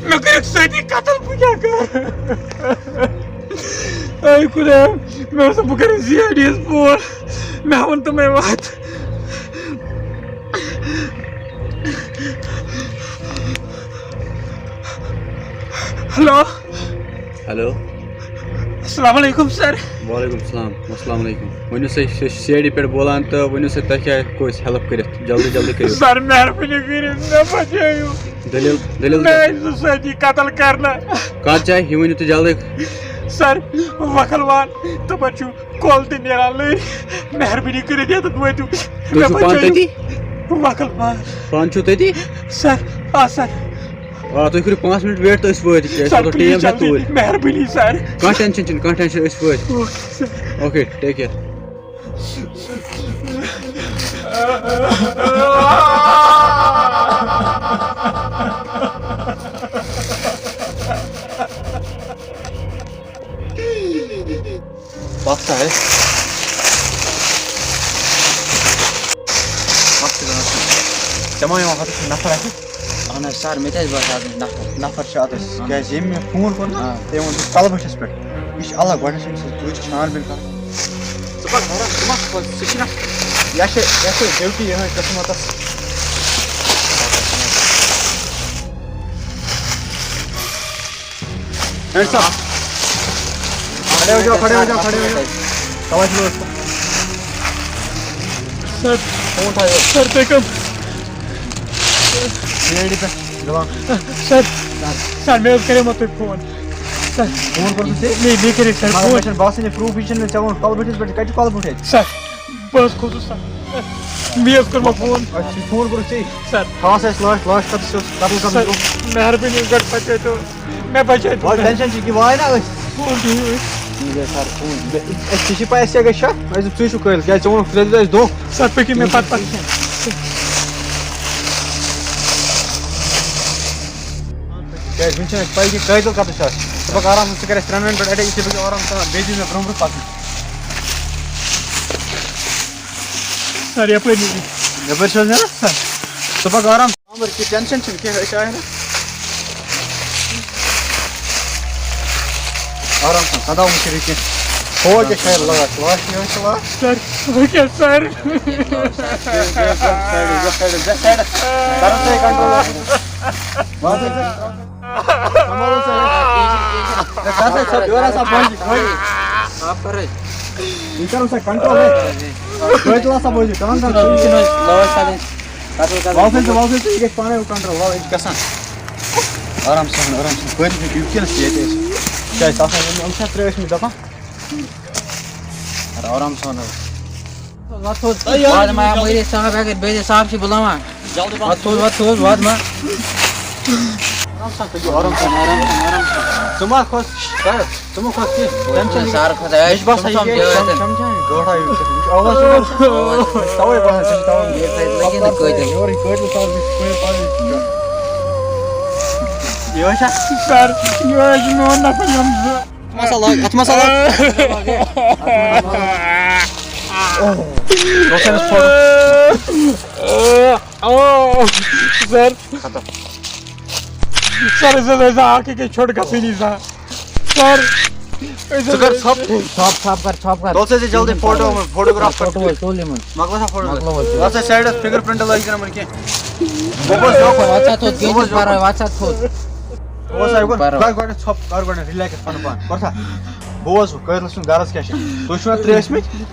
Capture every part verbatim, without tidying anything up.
مےٚ کٔرِکھ سۭتی قتل، بہٕ کیٛاہ کَرٕ؟ اے خۄدایا، مےٚ اوس، بہٕ کَرٕ سی آی ڈی یَس فون، مےٚ ووٚن تِمَے وَتھ۔ ہیلو۔ ہیلو۔ السلام علیکم سر۔ وعلیکم السلام۔ السلام علیکم۔ ؤنِو سا، أسۍ چھِ سی آی ڈی پٮ۪ٹھ بولان تہٕ ؤنِو سا، تۄہہِ کیٛاہ ہٮ۪کو أسۍ ہیلپ کٔرِتھ؟ جلدی جلدی کٔرِو۔ سر، مہربٲنی کٔرِتھ مےٚ بچٲیِو۔ دٔلیٖل، دٔلیٖل مےٚ کیٛاہ؟ آیہِ زٕ سۭتی قتل کرنہٕ۔ کَتھ جایہِ؟ یہِ ؤنِو تُہۍ جلدی۔ سر، وکھلوان، تِمن چھُ کۄل تہِ نیران لٔرۍ۔ مہربٲنی کٔرِتھ ییٚتٮ۪تھ وٲتِو۔ تُہۍ مےٚ چھِو پانہٕ بچٲیِو۔ تٔتی؟ وکھلوان۔ پانہٕ چھِو تٔتی؟ سر، آ سر۔ آ، تُہۍ کٔرِو پانٛژھ مِنٹ ویٹ تہٕ أسۍ وٲتۍ، أسۍ سر، واتو ٹیٖم پلیٖز ہٮ۪تھ جلدی، توٗرۍ۔ مہربٲنی سر۔ کانٛہہ ٹٮ۪نشن چھُنہٕ، کانٛہہ ٹٮ۪نشن، أسۍ وٲتۍ۔ Okay sir. اوکے، ٹیک کیر۔ وقت ہے۔ وقت ہے۔ ژےٚ ما یِوان ہَتَس نفر اَتہِ؟ اہن حظ سر، مےٚ تہِ حظ باسان اَتہِ نفر۔ نفر چھِ اَتَس۔ اہن حظ۔ کیٛازِ ییٚمۍ مےٚ فون کوٚر نا، آ۔ تٔمۍ ووٚن، "ژٕ کَلہٕ بٔٹھِس پٮ۪ٹھ۔ یہِ چھِ الگ، گۄڈٕنٮ۪تھ چھِ أمِس سۭتۍ توتہِ چھِ چھان بیٖن کَرٕنۍ۔" ژٕ پَکھ گَرَس، ژٕ ما کھوژ، ژٕ چھِنہ۔ یہِ چھِ، یہِ چھِ ڈیوٹی یِہوٚے قٕسمَتَس۔ ہینڈ سا۔ کھڑے ہو جاؤ، کھڑے ہو جاؤ، کھڑے ہو جاؤ۔ تَوَے چھُنہٕ أسۍ سر، فون تھایو۔ سر، تُہۍ کَم؟ سی آی ڈی پٮ۪ٹھ دِوان۔ سر، سر، مےٚ حظ کَریومو تۄہہِ فون۔ سر، فون کوٚرمُت ژےٚ؟ مےٚ، مےٚ کَرے سر مگر فون۔ مےٚ چھُنہٕ باسان یہِ پروٗف، یہِ چھُنہٕ ژےٚ ووٚنُتھ کۄلہٕ بٔٹھِس پٮ۪ٹھ، کَتہِ چھُ کۄلہٕ بٔٹھ اَتہِ؟ سر، بہٕ حظ کھوٚتُس سر۔ مےٚ حظ کوٚرمو فون۔ اَسہِ چھُ فون کوٚرُتھ ژےٚ؟ سر۔ خاص اَسہِ لاش، لاش کَتَس چھِ؟ قتل کَتَس سر، چھُ؟ مہربٲنی کٔرِتھ پَتہٕ کٔرۍتو۔ مےٚ بچٲے تو۔ وۄنۍ ٹینشن چھُ کہِ وایہِ نا أسۍ۔ فون دِیِو أسۍ۔ یہِ گٔے سر فون۔ أسۍ تہِ چھِ پَے اَسہِ کیٛاہ گژھِ شک۔ اَسہِ دوٚپ ژٕے چھُکھ قٲیِل۔ کیٛازِ ژےٚ ووٚنُکھ ژےٚ دِژ اَسہِ دھوکہٕ۔ سر، پٔکِو مےٚ پتہٕ پتہٕ۔ کیٛازِ وٕنہِ چھِنہٕ اَسہِ پَے کہِ قٲیِل کَتَس چھُ اَسہِ۔ ژٕ پَکھ آرام سان، ژٕ کَر اَسہِ ترٛٮ۪ن مِنٹَن اَٹیک، أسۍ چھِ پَکان آرام سان، بیٚیہِ دِیِو مےٚ برٛونٛہہ برٛونٛہہ پَکُن۔ سر، یَپٲرۍ نیٖرِو۔ یَپٲرۍ چھِ حظ نیران؟ سر۔ ژٕ پَکھ آرام۔ عمر، کہِ ٹینشن چھُنہٕ کینٛہہ، أسۍ آے نہ۔ آرام سان، سداو مہٕ کٔرِو کینٛہہ۔ ہو کیٛاہ شاید لاش، لاش یہِ حظ چھِ لاش۔ سر، وۄنۍ کیٛاہ سر؟ بیٚیہِ، بیٚیہِ، بیٚیہِ، بیٚیہِ، بیٚیہِ، بیٚیہِ، بیٚیہِ، بیٚیہِ، بیٚیہِ، بیٚیہِ۔ کَرُن تۄہہِ کنٹرول۔ وۄنۍ کٔرۍ زیو۔ سنبھالو سا۔ ہے، کر سا، سا، یورٕ ہسا بنٛد یہِ گٲڑی۔ صاف کر۔ یہِ کَرو سا کنٹرول، ہے۔ قٲدِل ہسا بوزِ، ٹان ٹان۔ سُہ چھُنہٕ لاش کَرٕنۍ۔ قتل کَرُن۔ وَلہٕ تھٲیزِ، وَلہٕ تھٲیزِ، یہِ گژھِ پانَے وۄنۍ کنٹرول، وَلہٕ، یہِ چھُ گژھان۔ آرام سان، آرام سان۔ پٔرۍ مٕتۍ وٕنکیٚنَس چھِ ییٚتہِ أسۍ۔ کیٛازِ تَتھ منٛز یِم چھا ترٛٲوۍ ٲسمٕتۍ دَپان؟ آرام سان حظ۔ وَتھ تھوٚد۔ وَتھ ما مٲرِتھ صاحب، اگر بیٚیہِ صاحب چھِ بُلاوان۔ وَتھ تھوٚد، وَتھ تھوٚد، وَتھ ما۔ آرام سان پٔکِو، آرام سان، آرام سان، آرام سان۔ ژٕ ما کھوژ، ژٕ ما کھوژ کینٛہہ، ٹٮ۪نشَن یہِ سارٕ کھۄتہٕ مےٚ چھِ باسان یہِ سمجھاوان گٔے تَتہِ۔ سمجھان، گٲڑا یوٗت چھِ۔ یہِ چھِ آواز یِوان۔ تَوَے باسان، ژےٚ چھِ تَوَے۔ یہِ تَتہِ لَگہِ نہٕ قٲدِل۔ یورٕ یہِ قٲدِل صاحب، یہِ چھِ پٔرۍ پَرٕنۍ۔ یہِ حظ چھا؟ سَر، یہِ حظ چھِ میون نفر یِم زٕ۔ اَتھ ما سا لٲگۍ، اَتھ ما سا لٲگۍ۔ اوہ۔ اوہ، سر۔ ختم۔ سر، أسۍ حظ ٲسۍ اکھ أکِس چھۄٹ گژھٲنی سا۔ سر، أسۍ حظ ژٕ کر ٲسۍ ژھۄپ۔ ژھۄپ، ژھۄپ کر، ژھۄپ کر۔ تُل سا ژٕ جلدی فوٹو، فوٹوگراف کر۔ فوٹو حظ تُل یِمن۔ مۄکلو سا فوٹو۔ مۄکلو حظ۔ وَتھ سا سایڈس، فنگر پرنٹ لٲگۍ زِ نہٕ یِمن کینٛہہ۔ بوز، وَتھ سا تھوٚد، کینٛہہ چھُنہٕ پَرواے، وَتھ سا تھوٚد۔ بوز سا، یہِ گوٚو، پَرواے۔ گۄڈٕ، گۄڈٕ ژھۄپ کر، گۄڈٕ رِلیکس پَنُن پان۔ کر سا۔ بوز، وۄنۍ کٲتلہٕ سُنٛد غرض کیٛاہ چھُ؟ تُہۍ چھِوا ترٛیش مٕتۍ؟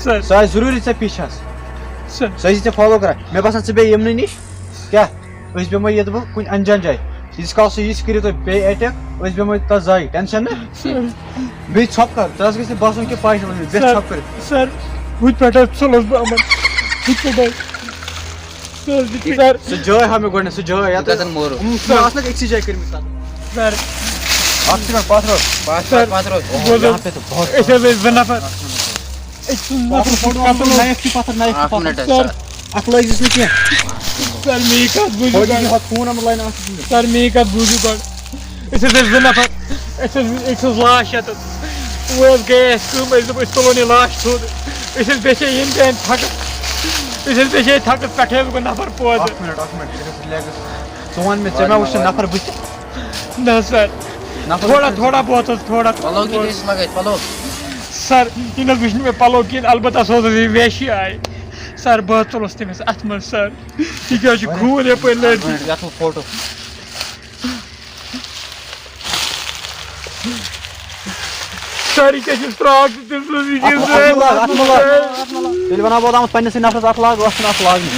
سر۔ سُہ آسہِ ضروٗری ژےٚ پِچھَس۔ سر۔ سُہ آسہِ ژےٚ فالو کران۔ مےٚ باسان، ژٕ بیٚہہ یِمنٕے نِش۔ کیٛاہ؟ أسۍ بیٚہمو ییٚتہِ وۄنۍ کُنہِ انجان جایہِ۔ ییٖتِس کالَس سُہ یِیہِ، سُہ کٔرِو تُہۍ بیٚیہِ اٹیک، أسۍ بیٚہمو تَتھ جایہِ، ٹینشن نہٕ۔ سر۔ بیٚیہِ ژھۄپہٕ کر، ژٕ حظ گژھِ نہٕ باسُن کہِ پَے چھِ لٔجمٕژ، بیٚہہ سر، ژھۄپہٕ کٔرِتھ۔ سر، ہُتہِ پٮ۪ٹھ حظ ژھٕنُس بہٕ یِمَن۔ ہُتہِ پٮ۪ٹھ حظ۔ سُہ حظ چھُ سر۔ سُہ جاے ہاو مےٚ گۄڈٕنٮ۪تھ، سُہ جاے یَتھ۔ کَتٮ۪ن مورُکھ؟ یِم آسنَکھ أکسٕے جایہِ کٔرمٕتۍ تَتھ۔ سر۔ اَتھ چھِ پٮ۪ٹھ پَتھ روٚٹ۔ پَتھ، سر۔ پَتھ، پَتھ روٚٹ۔ بوز حظ۔ یہاں پہ تو بہت۔ أسۍ حظ ٲسۍ زٕ نفر۔ أکۍ سُنٛد نفر چھُ قتل۔ نایف چھُ پَتھر، نایف چھُ اَکھ پَتھر۔ مِنٹ حظ، سر۔ سر۔ اَکھ لٲگۍ زِس نہٕ کینٛہہ۔ سر، میٛٲنۍ کَتھ بوٗزِو فوجی گۄڈٕ۔ چھِ ہۄتھ خوٗن آمُت لاینہٕ اَتھ۔ سر، میٛٲنۍ کَتھ بوٗزِو گۄڈٕ۔ أسۍ حظ ٲسۍ زٕ نفر۔ أسۍ حظ، أکۍ سٕنٛز لاش یَتَس۔ وۄنۍ حظ گٔے اَسہِ کٲم، أسۍ دوٚپ، أسۍ تُلون یہِ لاش تھوٚد۔ أسۍ حظ بیٚچھے ییٚمہِ جایہِ تھَکان۔ أسۍ حظ پیٚیہِ ہے تھکس پٮ۪ٹھے، بہٕ گوٚو نفر پٲدٕ۔ اکھ منٹ، اکھ منٹ، أسۍ حظ relax۔ ژٕ وَن مےٚ، ژےٚ ما وٕچھُتھ نفر بٕتھِ؟ نہ سر، نفر تھوڑا، بٕتھِ؟ تھوڑا بہت حظ، تھوڑا پَلو کِتھ بہت۔ ٲسۍ لَگٲوِتھ؟ پَلو؟ سر، یہِ نہ حظ وٕچھ نہٕ مےٚ پَلو کِہیٖنۍ، البتہ سُہ حظ اوس یہِ ویشی آیہِ۔ سر، بہٕ حظ ژوٚلُس تٔمِس اَتھٕ منٛز سر، تِکیٛازِ چھُ خوٗن یَپٲرۍ لٔرِتھ۔ اکھ منٹ، یَتھ ہُہ فوٹو۔ سر، یہِ کیٛاہ چھُ فراک تہٕ تٔمۍ سٕنٛز یہِ اَتھ، اَتھ مہٕ لاگ، اَتھ مہٕ لاگ۔ تیٚلہِ وَنہٕ ہا بہٕ اوتامَتھ پنٛنِسٕے نفرَس اَتھ لاگ، ٲس نہٕ اَتھ لاگنٕے۔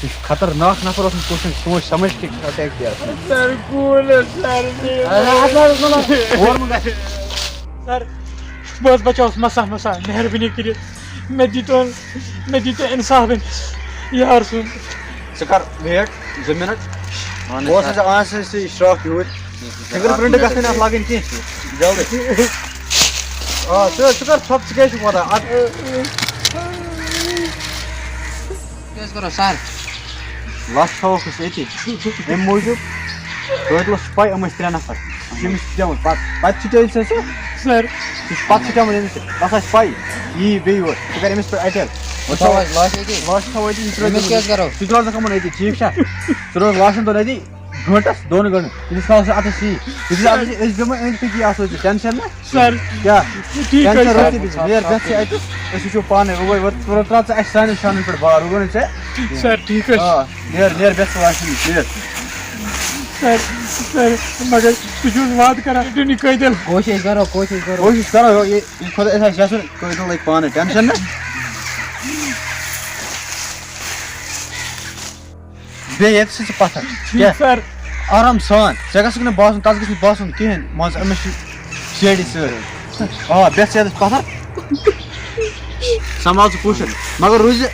یہِ چھُ خطرناک نفر اوسمُت، کُس چھُنہٕ سوچ سمجھ کہِ attack کیٛاہ آسہِ۔ سر، کون ہے سر؟ اَتھ لاگ، اَتھ لاگ۔ اور مہٕ گژھ۔ سر، بہٕ حظ بچاوُس مسا مسا، مہربٲنی کٔرِتھ مےٚ دیٖتو، مےٚ دیٖتو اِنصاف أمِس یار سُنٛد۔ ژٕ کر wait زٕ منٹ۔ اہن حظ بہٕ اوسُس سر۔ اَز سۭتۍ سۭتۍ شراکھ یوٗرۍ۔ ٹھیٖک چھُ سر۔ فنگر اکھ پرنٹ منٹ گژھِ نہٕ اَتھ حظ۔ لاگٕنۍ کینٛہہ۔ جلدی۔ آ، ژٕ حظ، ژٕ کر ژھۄپ، ژٕ کیٛازِ چھُکھ وَدان؟ اَدٕ کیٛاہ حظ کَرو سر؟ لَژھ تھاووکھ أسۍ أتی۔ اَمہِ موٗجوٗب قٲتلَس چھِ پَے، یِم ٲسۍ ترٛےٚ نفر۔ ییٚمِس چھُ دِوان پَتہٕ، پَتہٕ چھُ تیٚلہِ سُہ، سُہ، سر۔ سُہ چھُ پَتہٕ چھُ دِوان أمِس، تَتھ آسہِ پَے، یہِ یی بیٚیہِ یور، سُہ کَرِ أمِس پٮ۪ٹھ attack۔ وۄنۍ تھاوو أسۍ لاش ییٚتی؟ لاش تھاوو أتی، یہِ ترٛٲوِتھ أمِس کیٛاہ حظ کَرو؟ سُہ تہِ روزِ یِمَن أتی، ٹھیٖک چھا؟ سُہ روزِ لاشَن دۄن أتی گٲنٛٹَس، دۄن گٲنٛٹَن، ییٖتِس کالَس سُہ اَتَس یِیہِ۔ ییٖتِس کالَس أسۍ بیٚہمو أنٛدۍ پٔکی آسو أسۍ، tension نہ۔ سر، کیٛاہ؟ ٹھیٖک حظ چھُ۔ Tension روٚستُے بِہِو، نیر بیٚہہ ژٕ اَتہِ، أسۍ وٕچھو پانَے، وۄنۍ، وۄنۍ، وۄنۍ ترٛاو ژٕ اَسہِ سانٮ۪ن شانَن پٮ۪ٹھ بار، وۄنۍ گوٚو نہ ژےٚ؟ سر، ٹھیٖک حظ۔ آ، نیر، نیر، بیٚہہ ژٕ واشہِ منٛز، نیر۔ سر، سر، مگر تُہۍ چھِو حظ وعدٕ کران، تُہۍ نہٕ قٲدِل۔ کوٗشِش کرو، کوٗشِش کرو۔ کوٗشِش کرو، یہِ، یہِ خۄدا اَسہِ آسہِ یَژھُن، قٲدِل لَگہِ پانَے، tension نہ۔ بیٚیہِ ییٚتہِ سۭتۍ ژٕ پَتھر۔ ٹھیٖک کیٛاہ؟ سر۔ آرام سان۔ ژےٚ گژھکھ نہٕ باسُن، تَس گژھِ نہٕ باسُن کِہیٖنۍ۔ مان ژٕ، أمِس چھِ سی آی ڈی سۭتۍ۔ آ، بیٚہہ ژٕ ییٚتَس پَتھر۔ سنبھال ژٕ پوٗشِتھ۔ مگر روٗزِ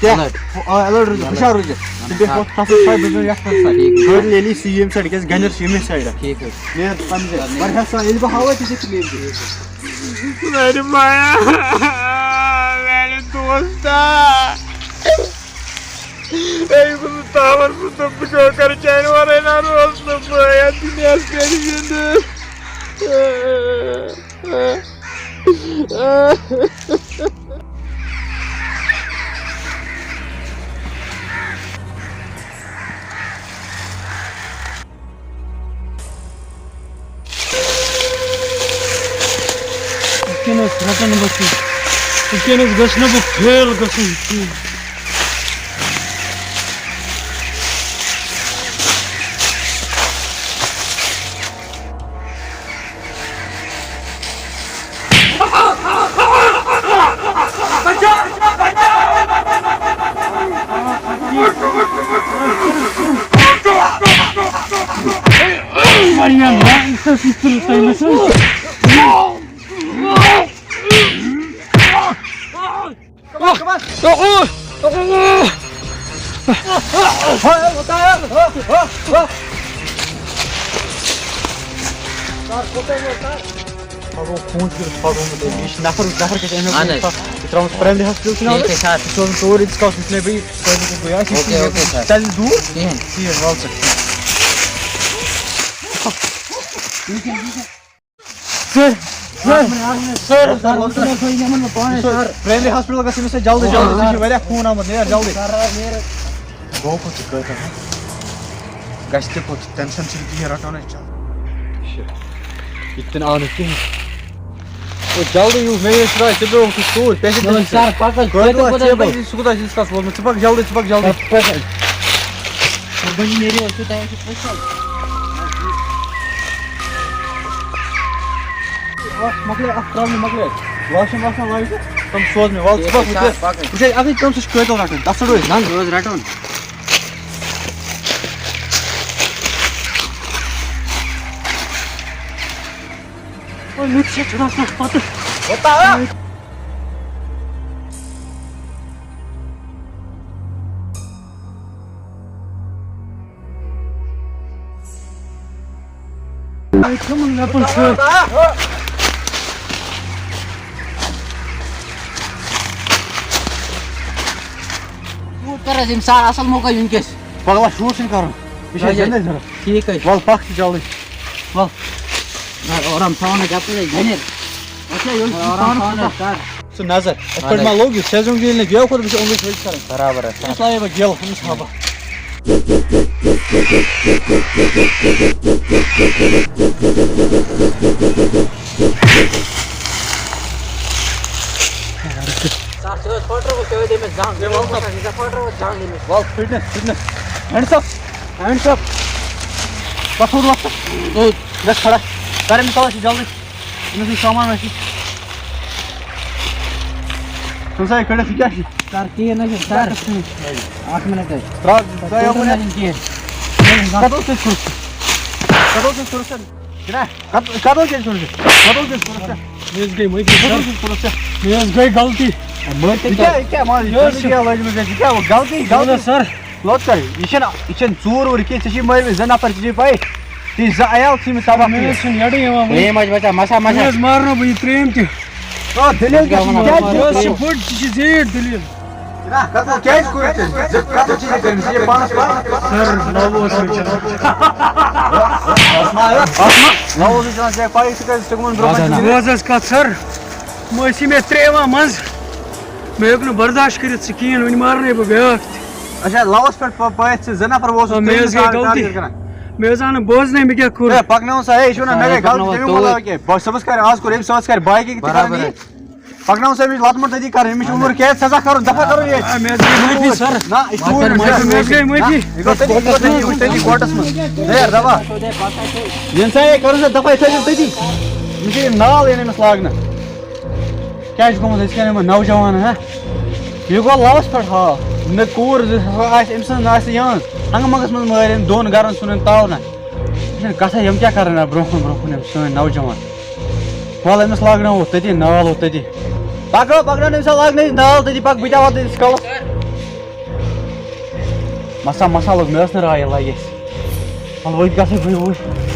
کیٛاہ؟ Alert۔ آ، alert روٗزِ، ہُشار روٗزِ۔ ژٕ بیٚہہ ہُتھ، تَتھ سۭتۍ سایڈ، بہٕ بیٚہمہٕ یَتھ، تَتھ سایڈ۔ ٹھیٖک۔ گٲڑۍ ییٚلہِ یی سی ییٚمہِ سایڈٕ، کیٛازِ گَنٮ۪ر چھِ ییٚمے سایڈٕ۔ ٹھیٖک حظ۔ نیر ژٕ پَنٕنہِ جایہِ۔ واریاہ سان، ییٚلہِ بہٕ ہاوَے، ژےٚ چھِ میٛٲنۍ جاے۔ میٛانہِ مایا، میٛانہِ دوستا۔ اے، بہٕ چھُس تاوَس منٛز تہٕ بہٕ کیٛاہ کَرٕ، چانہِ وَرٲے نہ روز نہٕ بہٕ یَتھ دُنیاہَس پٮ۪ٹھ زِندٕ۔ وٕنکیٚن حظ رَٹَن بہٕ ژٕ۔ وٕنکیٚن حظ گژھِ نہٕ بہٕ فیل گژھُن کینٛہہ۔ پَگو فون کٔرِتھ پَگو نہٕ تٔمۍ۔ یہِ چھِ نفر، نفر گژھِ اَمہِ اَہَن حظ۔ یہِ ترٛاوُن primary hospital چھُنہ ٹھیٖک حظ، سر۔ یہِ سوزُن توٗرۍ، ییٖتِس کالَس نہٕ مےٚ بیٚیہِ سوزِ نہٕ بہٕ، یہِ آسہِ okay، okay، سر۔ ژَلہِ دوٗر۔ کِہیٖنۍ۔ کِہیٖنۍ، وَل ژٕ۔ سر، سر، سر، سر، سر، primary hospital گژھِ أمِس سۭتۍ جلدی، جلدی، أمِس چھِ واریاہ خوٗن آمُت، نیر جلدی۔ گوٚو کوٚت چھُ کٲتیٛاہ؟ گژھِ تہِ کوٚت، tension چھُنہٕ کِہیٖنۍ، رَٹو نہٕ أسۍ جلدی۔ یہِ تہِ نہٕ آو نہٕ کِہیٖنۍ۔ او جلدی یِیِو، مےٚ یہِ شرٛاے، ژےٚ پیوٚوُتھ سۭتۍ، patient نہ، أمِس سر، سۭتۍ۔ پَکھ حظ، کۭتیٛاہ کۭتیٛاہ کوٗتاہ کوٗتاہ ژےٚ بَجہِ؟ سُہ کوٗتاہ چھُ، سُہ کَس ووتمُت؟ ژٕ پَکھ جلدی، ژٕ پَکھ جلدی۔ پَکھ، پَکھ۔ قربٲنی نیرِو حظ، تُہۍ تام چھُ پٔژھۍ حظ۔ اَکھ مۄکلے، اَکھ problem مۄکلے۔ Washroom آسان لٲگِتھ، تِم سوز مےٚ، وَل، ژٕ ٹھیٖک پَکھ حظ، وٕچھ۔ سر، پَکھ حظ۔ وٕچھ حظ، اَکٕے کٲم، سُہ چھُ قٲتِل رَٹُن، تَتھ ژَٹو أسۍ نَنٛگ۔ سُہ حظ رَٹُن۔ اوے، مےٚ تہِ چھےٚ چھُنہ کانٛہہ پَتہٕ۔ کَمَن ویپَن چھُ؟ کوٗت کَر حظ ییٚمہِ ساتہٕ اَصٕل موقع یُن کیٛاہ چھُ؟ پَگاہ شوٗٹ چھُنہٕ کَرُن۔ یہِ چھُ اچھا، زِندَے ضوٚرَتھ۔ ٹھیٖک حظ چھُ۔ وَل پَکھ ژٕ جلدی۔ وَل۔ آرام سان حظ، یَپٲرۍ حظ گَنٮ۪ر۔ اچھا، یہِ حظ چھُ آرام پانَس سان حظ، پَتہ۔ سَر۔ نظر، یِتھ پٲٹھۍ ما لوٚگ یہِ؟ سیزنگ ییٚلہِ نہٕ گٮ۪و کوٚر، بہٕ چھُس اوٚنٛدُے تھٲوِتھ کران۔ برابر حظ۔ أمِس لایے بہٕ گٮ۪و، أمِس ہاوٕ بہٕ۔ ژٕ ٲس پھٹرٲومٕژ، ژےٚ ٲسۍ دِمٕژ زنٛگ۔ ہے، وَلہٕ سا۔ ژےٚ پھٹرٲومٕژ زنٛگ أمِس۔ وَلہٕ، fitness, fitness. Hands up, hands up. وۄتھ تھوٚد، وۄتھ تھوٚد۔ گژھ کھڑا۔ کر أمِس تَلَس یہِ جلدی۔ أمِس چھُ سامان اَسہِ۔ ژٕ سا یہِ کٔڑِتھ، یہِ کیٛاہ چھُ؟ سر، کِہیٖنۍ نہٕ چھُنہٕ، سر۔ اَکھ مِنَٹ حظ۔ ترٛاو، ترٛاو یَپٲرۍ۔ تُلُن نہٕ کِہیٖنۍ۔ کَتھ اوس تۄہہِ ضوٚرَتھ؟ کَتھ اوس تۄہہِ ضوٚرَتھ؟ جِناب، کَتھ، کَتھ اوس تۄہہِ ضوٚرَتھ؟ کَتھ اوس تۄہہِ ضوٚرَتھ؟ مےٚ حظ گٔے معٲفی، کَتھ سر۔ اوس تۄہہِ ضوٚرَتھ؟ مےٚ حظ گٔے غلطی۔ مٲفی یہِ کیٛاہ، یہِ کیٛاہ، مَہ-، یہِ حظ یہِ چھُ کیٛاہ لٲجمٕژ اَسہِ؟ یہِ کیٛاہ غلطی، وَلہٕ غلطی؟ حظ، سر۔ لۄت کر، یہِ چھَنہٕ، یہِ چھَنہٕ ژوٗر ووٗر کینٛہہ، ژےٚ چھِی مٲرمٕتۍ زٕ نفر، ژےٚ چھِی پَیی، ژےٚ چھِ زٕ عیال ژھٕنمٕتۍ تباہ مےٚ حظ کٔرِتھ۔ چھُنہٕ یَڈٕے یِوان وۄنۍ۔ ترٛیٚیِم حظ بچا، مسا، مسا۔ مےٚ حظ مارنو بہٕ یہِ ترٛیٚیِم تہِ۔ آ، دٔلیٖل کیٛاہ چھِ؟ کیٛازِ یہِ حظ چھِ بٔڑ، یہِ چھِ زیٖٹھ دٔلیٖل۔ نہ، قتل کیٛازِ کوٚرُتھ تٔمۍ؟ ژےٚ قتل چھُے ژےٚ کٔرمٕژ، ژےٚ چھے پانَس پَے۔ سر، ناوٕ اوس مےٚ چلان۔ ناوٕ اوس مےٚ چلان، ژےٚ پَیی، ژٕ کیٛازِ، ژٕ کٕمَن برونٛہہ کَنہِ چھُکھ؟ بوز حظ کَتھ سر، مےٚ ٲسی مےٚ ترٛےٚ یِوان منٛز، مےٚ ہیوٚک نہٕ برداش کٔرِتھ سُہ کِہیٖنۍ، وۄنۍ مارنَے بہٕ بیٛاکھ تہِ۔ اچھا، لوَس پٮ۪ٹھ پ-، پٲتھۍ چھِ زٕ نفر، بہٕ اوسُس آ، مےٚ تٔمِس حظ گٔے کار-، غلطی۔ ٹارگیٹ کران۔ مےٚ حظ آو نہٕ بوزنَے، مےٚ کیٛاہ کوٚر؟ ہے، پَکناوُن سا، ہے، یہِ چھُ وَنان، مےٚ گٔے ہے، غلطی، پَکناوُن تٔمۍ ووٚن تو۔ لَگہِ کیٛاہ؟ بہٕ صُبحَس کَرِ، آز کوٚر أمۍ، صُبحَس کَرِ باقی تہِ برابر کَران یہِ۔ حظ۔ پَکناوُن سا أمِس لَتہٕ موٚنٛڈ تٔتی کَرُن، أمِس چھُ عمر قید سَزا کَرُن، دَفا کَرُن یہِ۔ آ، مےٚ حظ گٔے معٲفی، سَر۔ نہ، یہِ چھُ عمر مےٚ حظ گٔے معٲفی۔ نہ، یہِ گوٚو تٔتی، یہِ گوٚو تٔتی، یہِ گوٚو تٔتی کوٹَس منٛز۔ ہے، یار، دَفا۔ یِن سا، ہے، کَرُن سا دَفا، یہِ تھٲیزیو تٔتی۔ یہِ چھُ یہِ نال یِن أمِس لاگنہٕ۔ کیٛاہ چھُ گوٚمُت أزکٮ۪ن یِمَن نوجوانَن، ہا؟ یہِ گوٚو لَوَس پٮ۪ٹھ حال۔ نہ کوٗر زِ سۄ آسہِ، أمۍ سٕنٛز نہٕ آسہِ یِہٕنٛز۔ ہنٛگہٕ منٛگَس منٛز مٲرۍ أمۍ دۄن گَرَن ژھُن أمۍ تاونہ۔ یہِ چھِنہٕ کَتھَے، یِم کیٛاہ کَرَن اَتھ برونٛہہ کُن، برونٛہہ کُن یِم سٲنۍ نوجوان؟ وَلہٕ أمِس لاگناوو تٔتی، نال وو تٔتی۔ پَکو، پَکناو أمِس لاگنٲوِتھ نال تٔتی، پَک بہٕ تہِ واتہٕ أمِس کَلَس۔ مسا، مسا لوٚگ، مےٚ ٲس نہٕ راے لَگہِ اَسہِ۔ وَلہٕ وۄنۍ گژھٕ بٕے اوٗرۍ۔